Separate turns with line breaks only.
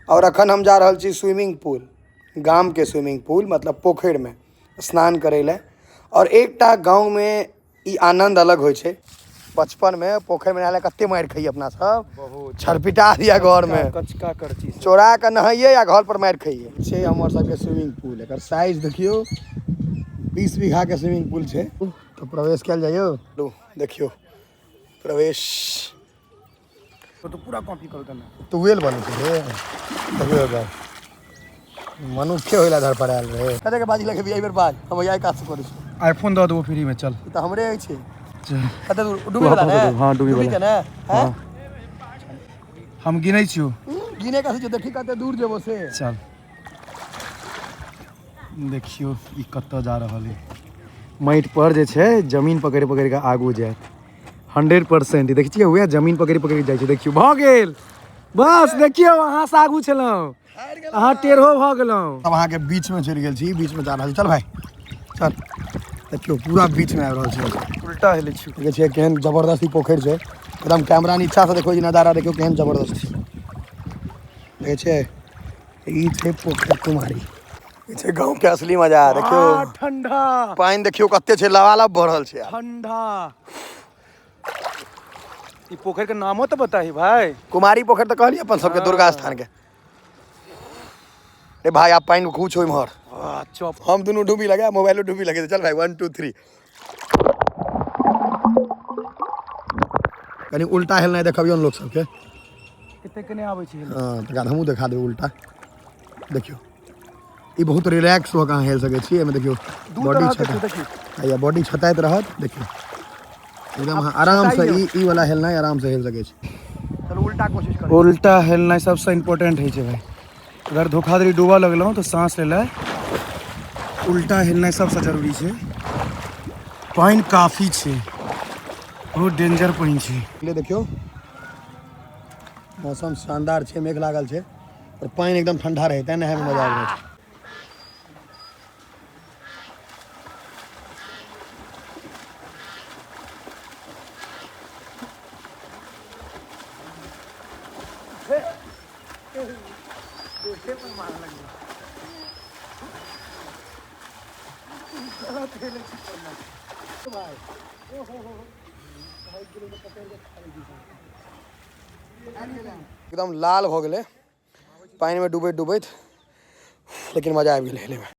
और अखन हम जा रहल छी स्विमिंग पूल, गामके स्विमिंग पूल, मतलब पोखरिमे स्नान करै लए। और एकटा गाँवमे ई आनन्द अलग होइ छै। बचपनमे पोखरिमे नहाय लए कते मारि खइयै अपना सब,
बहुत
छरपिटा दिया घरमे,
कचका करची से।
चोरा कऽ नहैयै या घर पर मारि खइयै। छै हमर सबके स्विमिंग पूल, एकर साइज देखियौ, 20 बीघाके स्विमिंग पूल छै। तऽ प्रवेश कयल जाइयौ। लू देखियौ प्रवेश।
तो पूरा कॉपी करू तने।
तो वेल बनै छै रे, देखियौ एकर मनुखे होइला धर पर आयल रहे। कते के बाजी लगे एहि बेर बाज, हम एहि काज से करै छी।
आईफोन दऽ देबो फ्री में, चल।
ई तऽ हमरे अछि।
चल।
कते दूर डूबी वाला ने?
हाँ, डूबी वाला।
के ने? हैं?
हम गिनै छियौ।
गिने का छै, देखी कते दूर जेबो से।
चल देखियौ ई कतऽ जा रहल है। माटि पर जे छै जमीन पकड़ि पकड़ि कऽ आगू जायत 100%। देखै छियै उएह जमीन पकड़ि पकड़ि जाइ छै। देखियौ भऽ गेल बस। देखियौ अहाँ से आगू छलहुँ, अहाँ टेढ़ो भऽ गेलहुँ।
अब अहाँके बीच में चलि गेल छी, बीच में जा रहल छी। चल भाई चल। देखियौ पूरा बीच में आबि रहल छी।
उल्टा हेलै छी।
देखै छियै केहन जबरदस्त ई पोखरि छै, एकदम कैमरा नीचा से देखो, ई नजारा देखियौ केहन जबरदस्त छै। देखै छियै ई छै पोखरि कुमारी, ई छै गाँव के असली मजा। देखियौ
ठंडा
पानि देखियौ कते छै, लबालब भरल छै।
ठंडा ई पोखरि के नामो तऽ बताही भाई।
कुमारी पोखरि तऽ कहलियै अपन सबके दुर्गा स्थान के। रे भाई आब पानि खूब छौ इम्हर।
चौप।
हम दुनू डूबी लगा, मोबाइलो डूबी लगे। चल भाई 1 2 3। कनि उल्टा हेलनाइ देखबियौ ने लोक सबके।
कते के नहि आबै छै।
हँ तकर बाद हमहूँ देखा देबै उल्टा। देखियौ ई बहुत रिलैक्स भऽ कऽ अहाँ हेल सकै छी एहिमे। देखियौ बॉडी छता, या बॉडी छताइत रहत। देखियौ एकदम अहाँ आरामसँ ई वाला हेलनाइ आरामसँ हेल सकै छी। चलू उल्टा कोशिश करू।
उल्टा हेलनाइ सबसँ इम्पोर्टेंट होइ छै भाई। अगर धोखाधड़ी डूबऽ लगलहुँ तऽ साँस लै लए उल्टा हेलनाइ सबसँ जरूरी छै। पानि काफी छै, बहुत डेंजर पानि छै।
देखियौ मौसम शानदार छै, मेघ लागल छै और पानि एकदम ठंडा रहै, तें नहायमे मजा आबि रहल छै। एकदम लाल भऽ गेलै पानिमे डूबैत डूबैत, लेकिन मजा आबि गेलै हेलैमे।